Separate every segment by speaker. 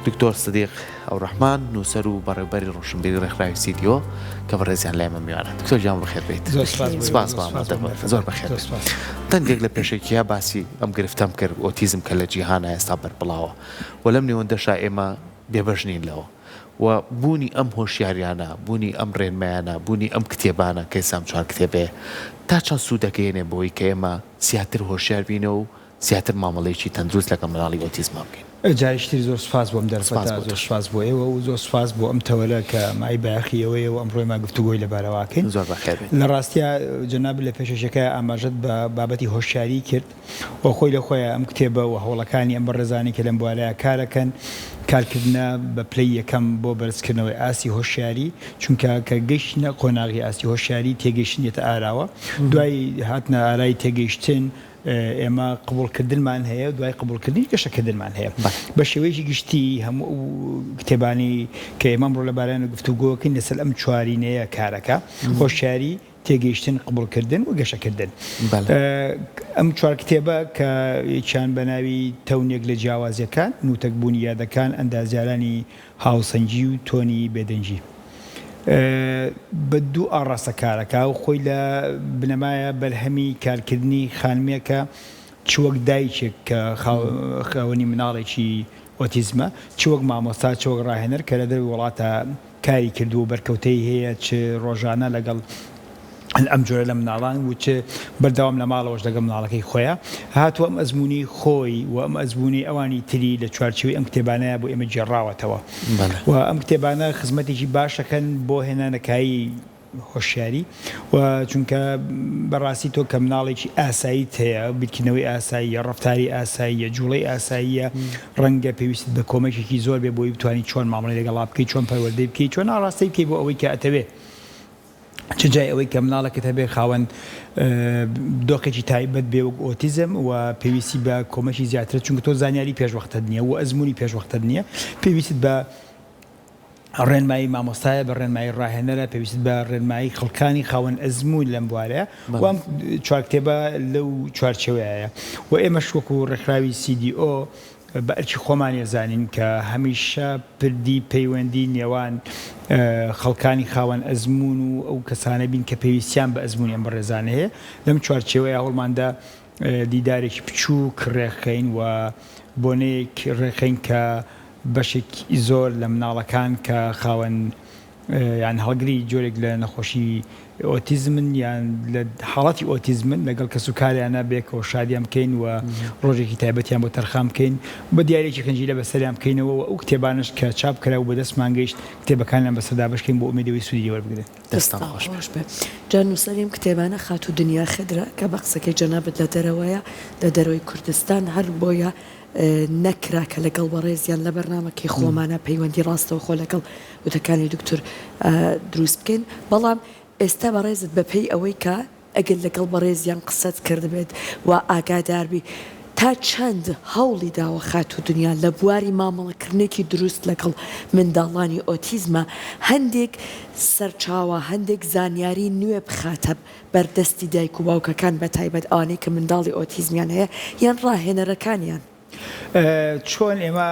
Speaker 1: دکتۆر سدیق ئەوڕەحمان نووسەر و بەڕێوبەری ڕۆشنبیری ڕێکخراوی CDO کە بەڕێزیان لای من میوانە. دکتۆر گیان بەخێر بێیت.
Speaker 2: زۆر سپاس بۆ
Speaker 1: سپاس بۆ ئامادەبوونت. زۆر بەخێر بێیت. دەنگێک لە پێشەکییا باسی ئەم گرفتەم کرد، ئۆتیزم کە لە جیهانا ئێستا بەربڵاوە و لەم نێوەندەشا ئێمە بێبەش نین لەوە و بوونی ئەم هۆشیاریانە، بوونی ئەم ڕێنمایانە، بوونی ئەم کتێبانە کە ئێستا ئەم چوار کتێبەیە تا چەند سوود دەگەیەنێ بەوەی کە ئێمە زیاتر هۆشیار بینەوە و زیاتر مامەڵەیەکی تەندروست لەگەڵ مناڵی ئۆتیزما بکەین.
Speaker 2: جارێکی تر زۆر سوپاس بۆ ئەم
Speaker 1: سپاس
Speaker 2: دەرفەتە،
Speaker 1: بۆ
Speaker 2: زۆر
Speaker 1: تۆش.
Speaker 2: سوپاس بۆ ئێوە و زۆر سوپاس بۆ ئەم تەوەرە کە مایەی بایەخی ئێوەیە و ئەمڕۆ ئێمە گفتوگۆی لەبارەوە ئەکەین.
Speaker 1: زۆر بەخێر بێیت.
Speaker 2: لە ڕاستیا جەنابت لە پێشەکیەکەیا ئاماژەت بە بابەتی هۆشیاری کرد و خۆی لە خۆیا ئەم کتێبە و هەوڵەکانی ئەم بەڕێزانەی کە لەم بوارەیا کارەکەن کارکردنە بە پلەی یەکەم بۆ بەرزکردنەوەی ئاستی هۆشیاری چونکە کە گەیشتنە قۆناغی ئاستی هۆشیاری تێگەیشتن دێتە ئاراوە دوای هاتنە ئارای تێگەیشتن ئێمە قبوڵکردنمان هەیە و دوای قبوڵکردنیش گەشەکردنمان هەیە. بە شێوەیەکی گشتی هەموو ئەو کتێبانەی کە ئێمە ئەمڕۆ لەبارەیانەوە گفتوگۆکەین لەسەر ئەم چوارینەیە کارەکە، هۆشیاری، تێگەیشتن، قبوڵکردن و گەشەکردن. ئەم چوار کتێبە کە یەکیان بە ناوی تەونێک لە جیاوازییەکان، نووتەکبوونی یادەکان، ئەندازیارانی هاوسەنگی و تۆنی بێدەنگی بە دوو ئاڕاستە کارەکا و خۆی لە بنەمایە بەرهەمی کارکردنی خانمێکە چ وەک دایکێک کە خاوەنی مناڵێکی ئۆتیزمە چ وەک مامۆستا چ وەک ڕاهێنەر کە لە دەرەوەی وڵاتە کاری کردووە و بەرکەوتەی هەیە چ ڕۆژانە لەگەڵ ئەم جۆرە لە مناڵان و چ بەردەوام لە ماڵەوەش لەگەڵ مناڵەکەی خۆیا هاتووە ئەم ئەزموونەی خۆی و ئەم ئەزموونەی ئەوانی تری لە چوارچێوەی ئەم کتێبانەیا بۆ ئێمە گێڕاوەتەوە و ئەم کتێبانە خزمەتێکی باش ئەکەن بۆ هێنانەکایی هۆشیاری و چونکە بەڕاستی تۆ کە مناڵێکی ئاساییت هەیە بیرکردنەوەی ئاساییە ڕەفتاری ئاساییە جوڵەی ئاساییە ڕەنگە پێویستت بە کۆمەکێکی زۆر بێ بۆی بتوانی چۆن مامەڵەی لەگەڵا بکەی چۆن پەروەردەی بکەی چۆن ئاڕاستەی بکەی بۆ ئەوەی کە ئەتەوێ چ جای ئەوەی کە مناڵێکت هەبێ خاوەن دۆخێکی تایبەت بێ وەک ئۆتیزم و پێویستی بە کۆمەکی زیاترە چونکە تۆ زانیاری پێشوەختەت نییە و ئەزموونی پێشوەختەت نییە پێویستت بە ڕێنمایی مامۆستایە بە ڕێنمایی ڕاهێنەرە پێویست بە ڕێنمایی خەڵکانی خاوەن ئەزموون لەم بوارەیە و ئەم چوار کتێبە لەو چوارچێوەیە و ئێمەش وەکو ڕێکخراوی CDO بە ئەرکی خۆمان ئەزانین کە هەمیشە پردی پەیوەندی نێوان خەڵکانی خاوەن ئەزموون و ئەو کەسانە بین کە پێویستیان بە ئەزموونی ئەم بەڕێزانە هەیە. لەم چوارچێوەیە هەوڵماندا دیدارێکی بچووک ڕێکخەین و بۆنەیەک ڕێکخەین کە بەشێکی زۆر لە مناڵەکان کە خاوەن یان هەڵگری جۆرێک لە نەخۆشی ئۆتیزمن یان لە حاڵەتی ئۆتیزمن لەگەڵ کەسوکاریانە بێکەوە شادیان بکەین و ڕۆژێکی تایبەتیان بۆ تەرخان بکەین بە دیارێکی خنجیلە بەسەریان بکەینەوە و ئەو کتێبانەش کە چاپ کرا و بەدەستمان گەیشت کتێبەکانیان بەسەر دابەشکەین بۆ ئومێدی ئەوەی سوودی لێ وەربگرن.
Speaker 1: دەستان خۆش
Speaker 3: بێ. بێ. جا نووسەری ئەم کتێبانە خاتوو دنیا خدرە کە بە قسەکەی جەنابت لە دەرەوەیە، لە دەرەوەی کوردستان، هەر بۆیە نەکرا کە لەگەڵ بەڕێزیان لە بەرنامەکەی خۆمانا پەیوەندی ڕاستەوخۆ لەگەڵ وتەکانی دکتور دروست بکەین بەڵام ئێستا بەڕێزت بەپێی ئەوەی کە ئەگەر لەگەڵ بەڕێزیان قسەت کردبێت و ئاگاداربی تا چەند هەوڵی داوە خاتوو دنیا لە بواری مامەڵەکردنێکی دروست لەگەڵ منداڵانی ئۆتیزمە هەندێک سەرچاوە هەندێک زانیاری نوێ بخاتە بەردەستی دایک و باوکەکان بەتایبەت ئەوانەی کە منداڵی ئۆتیزمیان هەیە یان ڕاهێنەرەکانیان.
Speaker 2: چۆن ئێمە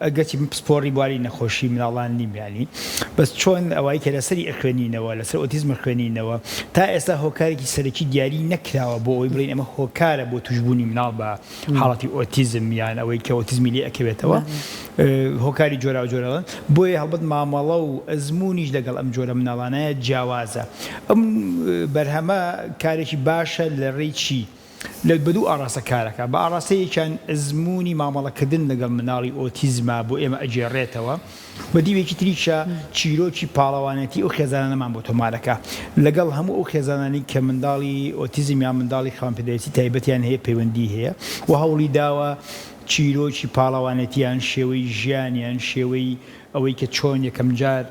Speaker 2: ئەگەرچی من پسپۆڕی بواری نەخۆشی مناڵان نیم یانی بەس چۆن ئەوەی کە لەسەری ئەخوێنینەوە لەسەر ئۆتیزم ئەخوێنینەوە تا ئێستا هۆکارێکی سەرەکی دیاری نەکراوە بۆ ئەوەی بڵێین ئەمە هۆکارە بۆ توشبوونی مناڵ بە حاڵەتی ئۆتیزم یان ئەوەی کە ئۆتیزمی لێ ئەکەوێتەوە هۆکاری جۆراوجۆرەن بۆیە هەڵبەت مامەڵە و ئەزموونیش لەگەڵ ئەم جۆرە مناڵانەیە جیاوازە ئەم بەرهەمە کارێکی باشە لە ڕێی چی؟ لە بە دوو ئاڕاستە کارەکا بە ئاڕاستەیەکیان ئەزموونی مامەڵەکردن لەگەڵ مناڵی ئۆتیزما بۆ ئێمە ئەگێڕێتەوە بە دیوێکی تریشا چیرۆکی پاڵەوانێتی ئەو خێزانانەمان بۆ تۆمارەکا لەگەڵ هەموو ئەو خێزانانەی کە منداڵی ئۆتیزم یان منداڵی خاوەن پێداویستی تایبەتیان هەیە پەیوەندی هەیە و هەوڵی داوە چیرۆکی پاڵەوانێتیان شێوەی ژیانیان شێوەی ئەوەی کە چۆن یەکەمجار.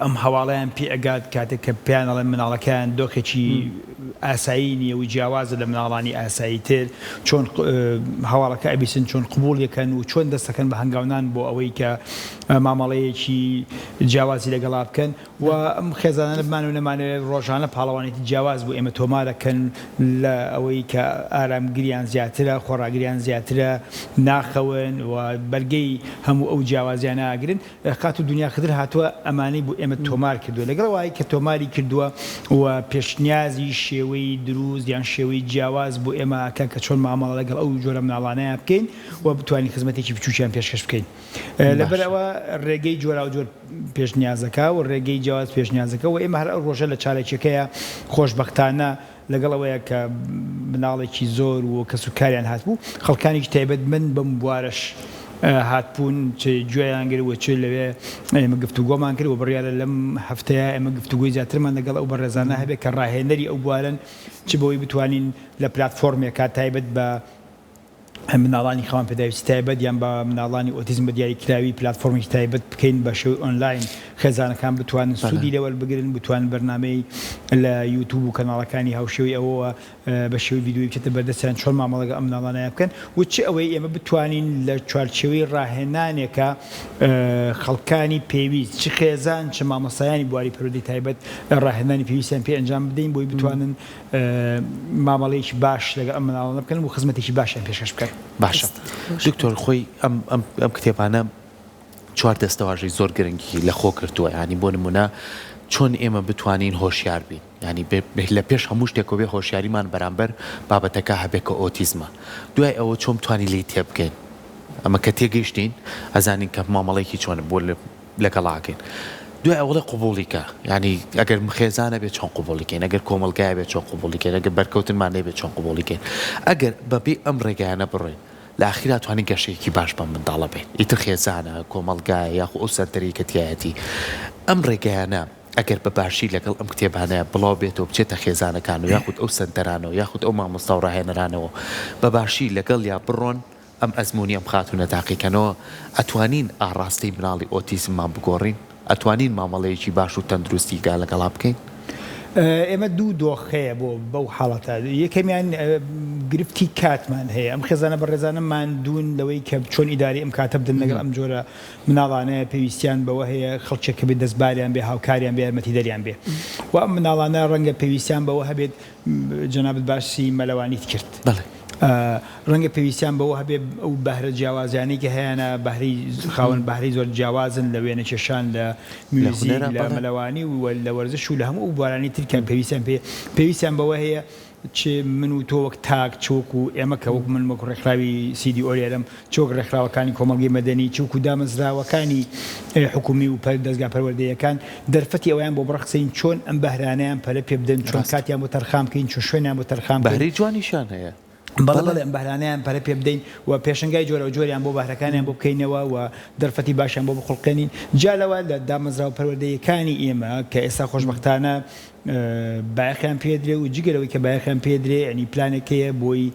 Speaker 2: ئەم هەواڵەیان پێ ئەگات کاتێک کە پێیان ئەڵێن مناڵەکەیان دۆخێکی ئاسایی نییە و جیاوازە لە مناڵانی ئاسایی تر چۆن هەواڵەکە ئەبیسن چۆن قبوڵی ئەکەن و چۆن دەست ئەکەن بە هەنگاونان بۆ ئەوەی کە مامەڵەیەکی جیاوازی لەگەڵا بکەن و ئەم خێزانانە بمانەوێ نەمانەوێ ڕۆژانە پاڵەوانێتی جیاواز بۆ ئێمە تۆمار ئەکەن لە ئەوەی کە ئارامگریان زیاترە خۆڕاگریان زیاترە ناخەون و بەرگەی هەموو ئەو جیاوازیانە ئەگرن. خاتوو دونیا خدر هاتووە ئەمانەی بۆ ئێمە تۆمار کردووە، لەگەڵ ئەوەی کە تۆماری کردووە و پێشنیازی شێوەی دروست یان شێوەی جیاواز بۆ ئێمە ئەکا کە چۆن مامەڵە لەگەڵ ئەو جۆرە مناڵانەیا بکەین و بتوانین خزمەتێکی بچووکیان پێشکەش بکەین. لەبەر
Speaker 1: باشە.
Speaker 2: ئەوە ڕێگەی جۆراوجۆر پێشنیازەکا و ڕێگەی جیاواز پێشنیازەکا و ئێمە هەر ئەو ڕۆژە لە چالاکییەکەیا خۆشبەختانە لەگەڵ ئەوەیا کە مناڵێکی زۆر و کەس و کاریان هاتبوو، خەڵکانێکی تایبەتمەند بەم بوارەش هاتبوون، چ گوێیان گرت و چ لەوێ ئێمە گفتوگۆمان کرد و بڕیارە لەم هەفتەیە ئێمە گفتوگۆی زیاترمان لەگەڵ ئەو بەڕێزانە هەبێت کە ڕاهێنەری ئەو بوارەن، چ بەوەی بتوانین لە پلاتفۆرمێکا تایبەت بە مناڵانی خاوەن پێداویستی تایبەت یان بە مناڵانی ئۆتیزم بە دیاریکراوی پلاتفۆرمێکی تایبەت بکەین بە شێوەی ئۆنلاین خێزانەکان بتوانن سوودی لێ وەربگرن بتوانن بەرنامەی لە یوتوب و کەناڵەکانی هاوشێوەی ئەوەوە بە شێوەی ڤیدیۆیی بچێتە بەردەستیان چۆن مامەڵە لەگەڵ ئەم مناڵانەیا بکەن و چ ئەوەی ئێمە بتوانین لە چوارچێوەی ڕاهێنانێکا خەڵکانی پێویست چ خێزان چ مامۆستایانی بواری پەروەردەی تایبەت ڕاهێنانی پێویستیان پێ ئەنجام بدەین بۆی بتوانن مامەڵەیەکی باش لەگەڵ ئەم منداڵانە بکەن و خزمەتێکی باشیان پێشکەش بکەن.
Speaker 1: باشە دکتۆر خۆی ئەم ئەم ئەم کتێبانە چوار دەستەواژەی زۆر گرنگی لە خۆ گرتووە یانی بۆ نمونە چۆن ئێمە بتوانین هۆشیار بین یانی لە پێش هەموو شتێکەوە بێ هۆشیاریمان بەرامبەر بابەتەکە هەبێ کە ئۆتیزمە دوای ئەوە چۆن بتوانین لێی تێبگەین ئەمە کە تێگەیشتین ئەزانین کە مامەڵەیەکی چۆنە بۆ لەگەڵا ئەکەین دوای ئەوەڵێ قبوڵی کە یانی ئەگەر خێزانە بێ چۆن قبوڵی کەین ئەگەر کۆمەڵگایە بێ چۆن قبوڵی کەین ئەگەر بەرکەوتنمان لێ بێ چۆن قبوڵی کەین ئەگەر بەبێ ئەم ڕێگایانە بڕۆین لە ئاخیرا توانین گەشەیەکی باش بەم منداڵە بەین ئیتر خێزانە کۆمەڵگایە یاخو ئەو سەنتەرەی کە تیایەتی ئەم ڕێگایانە ئەگەر بە باشی لەگەڵ ئەم کتێبانە بڵاو بێتەوە بچێتە خێزانەکان و یاخود ئەو سەنتەرانەوە یاخود ئەو مامۆستا و ڕاهێنەرانەوە بە باشی لەگەڵیا بڕۆن ئەم ئەزموونی ئەم خاتوونە تاقیکەنەوە، ئەتوانین ئاڕاستەی مناڵی ئۆتیزممان بگۆڕین؟ ئەتوانین مامەڵەیەکی باش و تەندروستی لەگەڵا بکەین؟
Speaker 2: ئێمە دوو دۆخ هەیە بۆ بەو حاڵەتە، یەکەمیان گرفتی کاتمان هەیە، ئەم خێزانە بەڕێزانە ماندوون لەوەی کە چۆن ئیدارەی ئەم کاتە بدەن لەگەڵ ئەم جۆرە مناڵانەیە، پێویستیان بەوە هەیە خەڵکێک هەبێت دەستباریان بێ، هاوکاریان بێ، یارمەتیدەریان بێ و ئەم مناڵانە ڕەنگە پێویستیان بەوە هەبێت جەنابت باسی مەلەوانیت کرد.
Speaker 1: بەڵێ.
Speaker 2: ڕەنگە پێویستیان بەوە هەبێ ئەو بەهرە جیاوازیانەی کە هەیانە بەهرەی خاوەن بەهرەی زۆر جیاوازن لە وێنەکێشان لە میوزیک لە مەلەوانی و لە وەرزش و لە هەموو ئەو بوارانەی تر کە پێویستیان پێ پێویستیان بەوە هەیە چ من و تۆ وەک تاک چ وەکو ئێمە کە وەکو من وەکو ڕێکخراوی CDO لێرەم چ وەک ڕێکخراوەکانی کۆمەڵگەی مەدەنی چ وەکو دامەزراوەکانی حکومی و دەزگا پەروەردەیەکان دەرفەتی ئەوەیان بۆ بڕەخسێنین چۆن ئەم بەهرانەیان پەرە پێ بدەن، چۆن کاتیان بۆ تەرخان بکەین، چۆن شوێنیان بۆ تەرخان بکەین.
Speaker 1: بەهرەی جوانیشیان هەیە.
Speaker 2: بەڵێ بەڵێ ئەم بەهرانەیان پەرە پێ بدەین و پێشەنگای جۆراوجۆریان بۆ بەهرەکانیان بۆ بکەینەوە و دەرفەتی باشیان بۆ بخوڵقێنین. جیا لەوە لە دامەزراوە پەروەردەییەکانی ئێمە کە ئێستا خۆشبەختانە بایەخیان پێدرێ و جگە لەوەی کە بایەخیان پێدرێ یانی پلانێک هەیە بۆی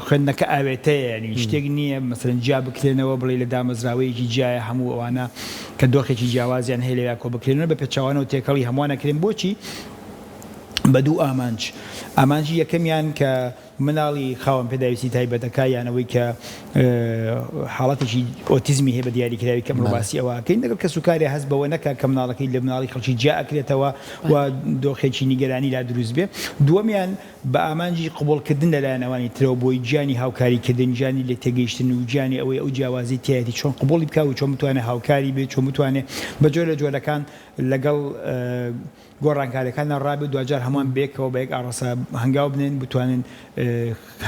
Speaker 2: خوێندنەکە ئاوێتەیە یانی شتێک نییە مەسەلەن جیا بکرێنەوە بڵێ لە دامەزراوەیەکی جیایە هەموو ئەوانە کە دۆخێکی جیاوازیان هەیە لەویا کۆ بکرێنەوە بە پێچەوانەوە تێکەڵی هەمووان ئەکرێن بۆچی بە دوو ئامانج ئامانجی یەکەمیان کە مناڵی خاوەن پێداویستی تایبەتەکە یان ئەوەی کە حاڵەتێکی ئۆتیزمی هەیە بە دیاریکراوی کە ئەمڕۆ باسی ئەوە ئەکەین لەگەڵ کەسوکاریا هەست بەوە نەکا کە مناڵەکەی لە مناڵی خەڵکی جیا ئەکرێتەوە و دۆخێکی نیگەرانی لا دروست بێ دووەمیان بە ئامانجی قبوڵکردن لەلایەن ئەوانی ترەوە بۆی گیانی هاوکاریکردن گیانی لێتێگەیشتن و گیانی ئەوەی ئەو جیاوازی تیایەتی چۆن قبوڵی بکا و چۆن بتوانێ هاوکاری بێ چۆن بتوانێ بە جۆر لە جۆرەکان لەگەڵ گۆڕانکاریەکاندا ڕابێ و دواجار هەمووان بەیەکەوە بە یەک ئاڕاستە هەنگاو بنێن بتوانن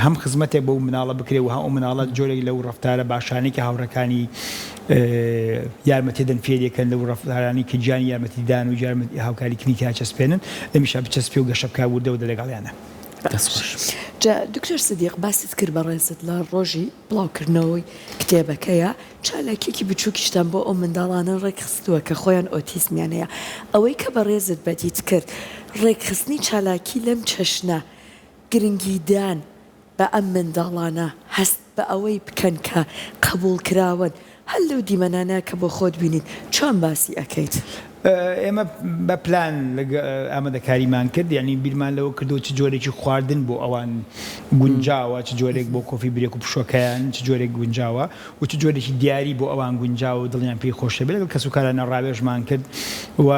Speaker 2: هەم خزمەتێک بەو مناڵە بکرێ و هەم ئەو مناڵە جۆرێک لەو ڕەفتارە باشانەی کە هاوڕێکانی یارمەتی دەن فێری کەن لەو ڕەفتارانەی کە گیانی یارمەتیدان و یارمەتی هاوکاریکردنی تیا چەسپێنن لەمیشا بچەسپێ و گەشە بکا وردە وردە لەگەڵیانە.
Speaker 1: دەست خۆش.
Speaker 3: جا دکتۆر سدیق باست کرد بەڕێزت لە ڕۆژی بڵاوکردنەوەی کتێبەکەیا چالاکیەکی بچوکیشتان بۆ ئەو منداڵانە ڕێکخستووە کە خۆیان ئۆتیزمیان هەیە، ئەوەی کە بەڕێزت بەدیت کرد ڕێکخستنی چالاکی لەم چەشنە گرنگیدان بە ئەم منداڵانە هەست. بە ئەوەی بکەن کە قبوڵکراون هەر لەو دیمەنانە کە بۆ خۆت بینیت چۆن باسی ئەکەیت؟
Speaker 2: ئێمە بە پلان ئامادەکاریمان کرد، یانی بیرمان لەوە کردەوە چ جۆرێکی خواردن بۆ ئەوان گونجاوە، چ جۆرێک بۆ coffee break و پشووەکەیان چ جۆرێک گونجاوە و چ جۆرێکی دیاری بۆ ئەوان گونجاوە و دڵیان پێی خۆش دەبێت، لەگەڵ کەسوکارانە ڕاوێژمان کرد و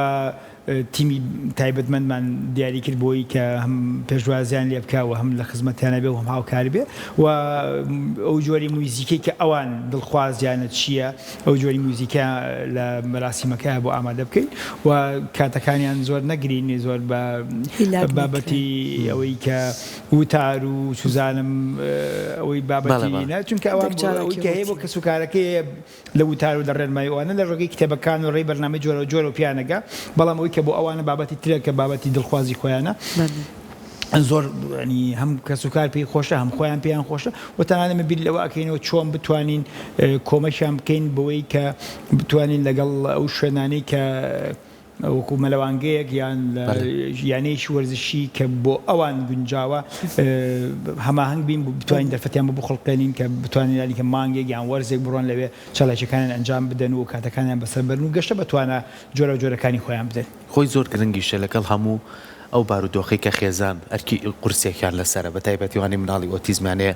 Speaker 2: تیمی تایبەتمەندمان دیاری کرد بۆی کە هەم پێشوازیان لێ بکا و هەم لە خزمەتیانە بێ و هەم هاوکار بێ و ئەو جۆری موزیکەی کە ئەوان دڵخوازیانە چییە ئەو جۆری موزیکە لە مەراسیمەکە بۆ ئامادە بکەین و کاتەکانیان زۆر نەگرین زۆر بە بابەتی ئەوەی کە وتار و چوزانم ئەوەی بابەتی چونکە ئەوان ئەوەی کە هەیە بۆ کەسوکارەکەی لە وتار و لە ڕێنمایی ئەوانە لە ڕێگەی کتێبەکان و ڕێی بەرنامەی جۆراوجۆرەوە پێیان ئەگا، بەڵام ئەوەی کە بۆ ئەوانە بابەتی ترە کە بابەتی دڵخوازی خۆیانە زۆر یانی هەم کەسوکار پێی خۆشە هەم خۆیان پێیان خۆشە و تەنانەت ئێمە بیر لەوە ئەکەینەوە چۆن بتوانین کۆمەکیان بکەین بەوەی کە بتوانین لەگەڵ ئەو شوێنانەی کە وەکو مەلەوانگەیەک یان یانەیەکی وەرزشی کە بۆ ئەوان گونجاوە هەماهەنگ بین بتوانین دەرفەتیان بۆ بخوڵقێنین کە بتوانین لانی کەم مانگێک یان وەرزێک بڕۆن لەوێ چالاکیەکانیان ئەنجام بدەن و کاتەکانیان بەسەر بەرن و گەشە بە توانا جۆراوجۆرەکانی خۆیان بدەن.
Speaker 1: خۆی زۆر گرنگیشە لەگەڵ هەموو ئەو بارودۆخەی کە خێزان ئەرکی قورسێکیان لەسەرە بەتایبەتی ئەوانەی مناڵی ئۆتیزمیان هەیە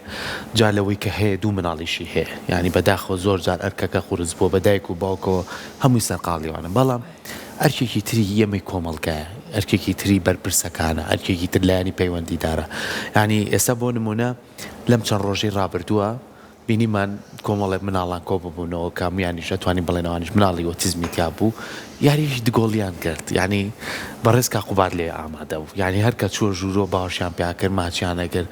Speaker 1: جا لەوەی کە هەیە دوو مناڵیشی هەیە یانی بەداخەوە زۆر جار ئەرکەکە قورس بووە بە دایک و باوکەوە هەمووی سەرقاڵی ئەوانە بەڵام ئەرکێکی تری ئێمەی کۆمەڵگایە ئەرکێکی تری بەرپرسەکانە ئەرکێکی تر لایەنی پەیوەندیدارە یانی ئێستا بۆ نمونە لەم چەند ڕۆژەی ڕابردووە بینیمان کۆمەڵێک مناڵان کۆ ببوونەوە کە هەموویانیش ئەتوانین بڵێین ئەوانیش مناڵی ئۆتیزمی تیا بوو یاریی دگۆڵیان کرد یانی بەڕێز کاک قوباد لێ ئامادە بوو یانی هەر کە چووە ژوورۆ باوەشیان پیا کرد ماچیان ئەکرد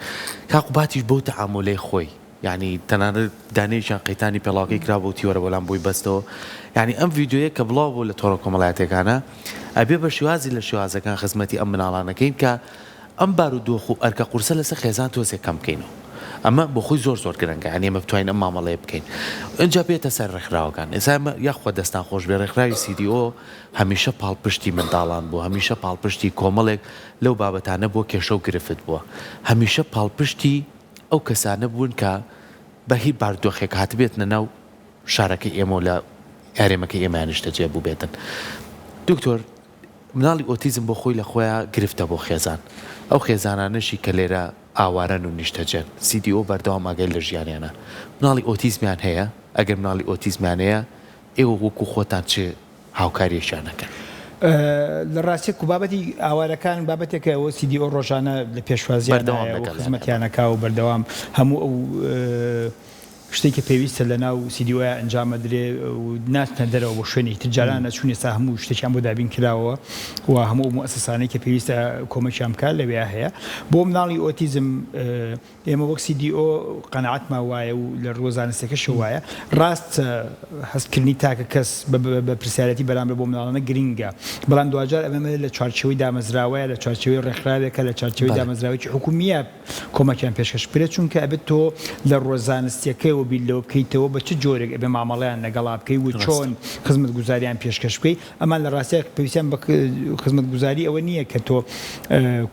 Speaker 1: کاک قوبادیش بەو تەعامولەی خۆی یانی تەنانەت دانەیەکیان قەیتانی پێڵاوەکەی کرابوو وتی وەرە بۆلام بۆی بەستەوە یانی ئەم ڤیدیۆیە کە بڵاو بوو لە تۆڕە کۆمەڵایەتیەکانا ئەبێ بە شێوازی لە شێوازەکان خزمەتی ئەم مناڵانەکەین کە ئەم بارودۆخ و ئەرکە قورسە لەسەر خێزان تۆزێک کەم بکەینەوە ئەمە بۆ خۆی زۆر زۆر گرنگە یانی ئێمە بتوانین ئەم مامەڵەیە بکەین ئینجا بێتە سەر ڕێکخراوەکان ئێستا ئێمە یاخوا دەستان خۆش بێ ڕێکخراوی سی دی ئۆ هەمیشە پاڵپشتی منداڵان بووە هەمیشە پاڵپشتی کۆمەڵێک لەو بابەتانە بووە کێشە و گرفت بووە هەمیشە پاڵپشتی ئەو کەسانە بوون کە بە هی بارودۆخێک هاتبێتنە ناو شارەکەی ئێمە و لە هەرێمەکەی ئێمەیان نیشتەجێ بووبێتن دکتۆر مناڵی ئۆتیزم بۆ خۆی لە خۆیا گرفتە بۆ خێزان، ئەو خێزانانەشی کە لێرە ئاوارەن و نیشتەجێن، CDO بەردەوام ئاگای لە ژیانیانە. مناڵی ئۆتیزمیان هەیە؟ ئەگەر مناڵی ئۆتیزمیان هەیە، ئێوە وەکو خۆتان چ هاوکارییەکیان ئەکەن؟
Speaker 2: لە ڕاستیا کو بابەتی ئاوارەکان بابەتێکە ئەوە CDO ڕۆژانە لە
Speaker 1: بەردەوام
Speaker 2: پێشوازیانایە و
Speaker 1: لەگەڵیانە.
Speaker 2: خزمەتیان ئەکا و بەردەوام هەموو ئەو شتێک کە پێویستە لە ناو CDO یا ئەنجام ئەدرێ و ناچنە دەرەوە بۆ شوێنێکی تر جاران ئەچوون ئێستا هەموو شتێکیان بۆ دابین کراوە و هەموو ئەو موئەسەسانەی کە پێویستە کۆمەکیان بکات لەوێیا هەیە بۆ مناڵی ئۆتیزم ئێمە وەک CDO قەناعەتمان وایە و لە ڕووە زانستیەکەشەوە وایە ڕاستە هەستکردنی تاکە کەس بە بەرپرسیارێتی بەرامبەر بۆ مناڵانە گرنگە بەڵام دواجار ئەمە لە چوارچێوەی دامەزراوەیە لە چوارچێوەی ڕێکخراوێکە لە چوارچێوەی دامەزراوەیەکی حکومییە کۆمەکیان پێشکەش بکرێت، چونکە ئەبێت تۆ لە ڕووە زانستیەکەیەوە بیر لەوە بکەیتەوە بە چ جۆرێک ئەبێ مامەڵەیان لەگەڵا بکەی و چۆن خزمەتگوزاریان پێشکەش بکەی، ئەمان لە ڕاستیا پێویستیان بە خزمەتگوزاری ئەوە نییە کە تۆ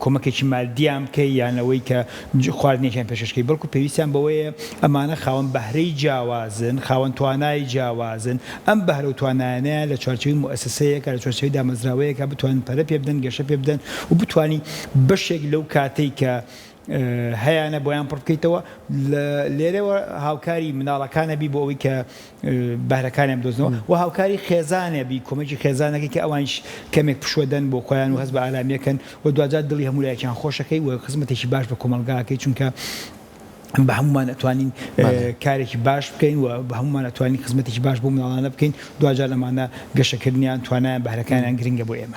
Speaker 2: کۆمەکێکی مادیان بکەی یان ئەوەی کە خواردنێکیان پێشکەش بکەی، بەڵکو پێویستیان بەوەیە ئەمانە خاوەن بەهرەی جیاوازن، خاوەن توانای جیاوازن، ئەم بەهرە و توانایانەیان لە چوارچێوەی موئەسەسەیەکا، لە چوارچێوەی دامەزراوەیەکا بتوانن پەرە پێ بدەن، گەشە پێ بدەن و بتوانی بەشێک لەو کاتەی کە هەیانە بۆیان پڕ بکەیتەوە، لێرەوە هاوکاری مناڵەکانە بی بۆ ئەوەی کە بەهرەکانیان بدۆزنەوە و هاوکاری خێزانە بی، کۆمەکی خێزانەکەی کە ئەوانیش کەمێک پشووە دەن بۆ خۆیان و هەست بە ئارامیەکەن و دواجار دڵی هەموو لایەکیان خۆشەکەی و خزمەتێکی باش بە کۆمەڵگا ئەکەی، چونکە بە هەموومان ئەتوانین کارێکی باش بکەین و بە هەموومان ئەتوانین خزمەتێکی باش بۆ مناڵانە بکەین، دواجار ئەمانە گەشەکردنیان، توانایان، بەهرەکانیان گرنگە بۆ ئێمە.